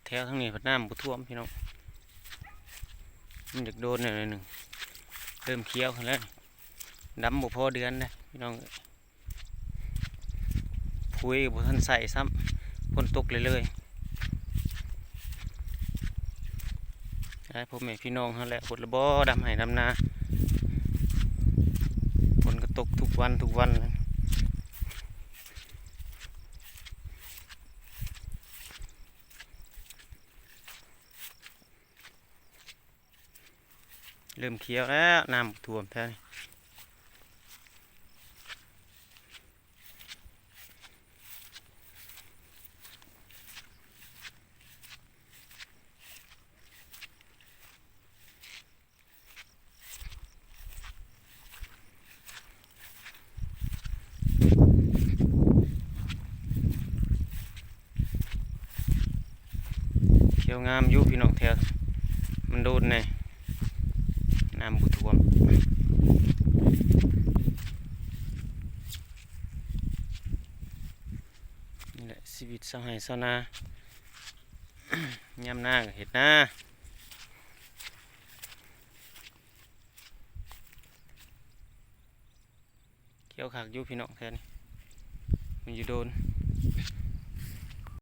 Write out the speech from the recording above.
ແຖວທາງນີ້ພັດນ້ຳບໍ່ຖ້ວມພີ່ນ້ອງ ມັນຢາກໂດນແນວໜຶ່ງ ເລີ່ມຂຽວຂຶ້ນແລ້ວ ດຳບໍ່ພໍເດືອນເດ້ພີ່ນ້ອງເອີຍ. ປຸ໋ຍກໍບໍ່ທັນໃສ່ຊ້ຳ ຝົນຕົກເລື້ອຍໆ ໃຫ້ພໍ່ແມ່ພີ່ນ້ອງເຮົາແຫຼະ ພຸ້ນລະບໍ່ ດຳໄຮ່ດຳນາ ຝົນກໍຕົກທຸກວັນທຸກວັນ. ເລີ່ມຂຽວແລ້ວ ນ້ຳຖ້ວມແທ້ນີ້. ຂຽວງາມຢູ່ພີ່ນ້ອງ ແຖວມັນໂດນແດ່ ນ້ຳບໍ່ຖ້ວມ. ນີ້ແຫຼະຊີວິດຊາວໄຮ່ຊາວນາ ຍາມນາກໍເຮັດນາ. ຂຽວຄັກຢູ່ພີ່ນ້ອງ ແຖວນີ້ມັນຢູ່ໂດນ